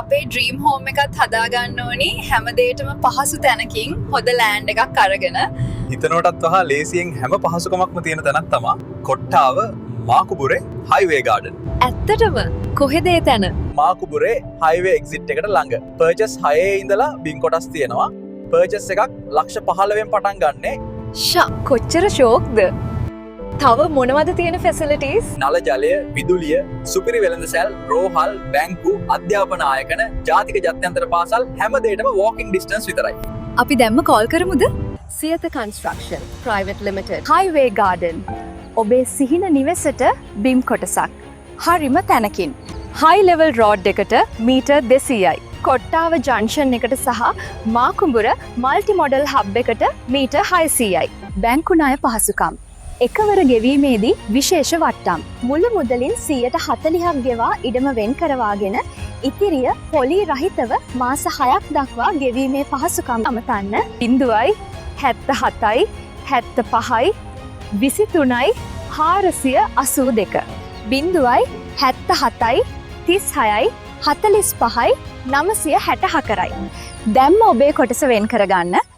අපේ dream home එකත් හදාගන්න ඕනි හැම දෙයකටම පහසු තැනකින් හොඳ ලෑන්ඩ් එකක් අරගෙන. හිතනවටත් වඩා ලේසියෙන් හැම පහසුකමක්ම තියෙන තැනක් තමා කොට්ටාව මාකුඹුරේ හයිවේ ගාඩන්. ඇත්තටම? කොහෙද ඒ තැන? මාකුඹුරේ හයිවේ එක්සිට් එකට ළඟ. පර්චස් 6 ඉඳලා බිම් කොටස් තියෙනවා. පර්චස් එකක් ලක්ෂ 15න් පටන් ගන්නේ. ෂා, කොච්චර ෂෝක්ද! තව මොනවද තියෙන ෆැසිලිටීස්? නල ජලය, විදුලිය, සුපිරි වෙළඳසැල්, රෝහල්, බැංකු, අධ්‍යාපන ආයතන, ජාතික ජාත්‍යන්තර පාසල්, හැම දෙයකටම වෝකින් ඩිස්ටන්ස් විතරයි. අපි දැම්ම කෝල් කරමුද? Siyatha construction private limited, highway garden. ඔබේ සිහින නිවෙසට බිම් කොටසක් හරිම තැනකින්. හයි ලෙවල් රෝඩ් එකට මීටර් 200යි. කොට්ටාව ජංක්ෂන් එකට සහ මාකුඹුර මල්ටි මොඩල් හබ් එකට මීටර් 600යි. බැංකු ණය පහසුකම්. එකවර ගෙවීමේදී විශේෂ වට්ටම්. මුළු මුදලින් 40%ක් ගෙවා ඉඩම වෙන් කරවාගෙන ඉතිරිය පොලි රහිතව මාස 6ක් දක්වා ගෙවීමේ පහසුකම්. අමතන්න 077යි 75යි 23යි 482, 077යි 36යි 45යි 964යි. දැම්ම ඔබේ කොටස වෙන් කරගන්න.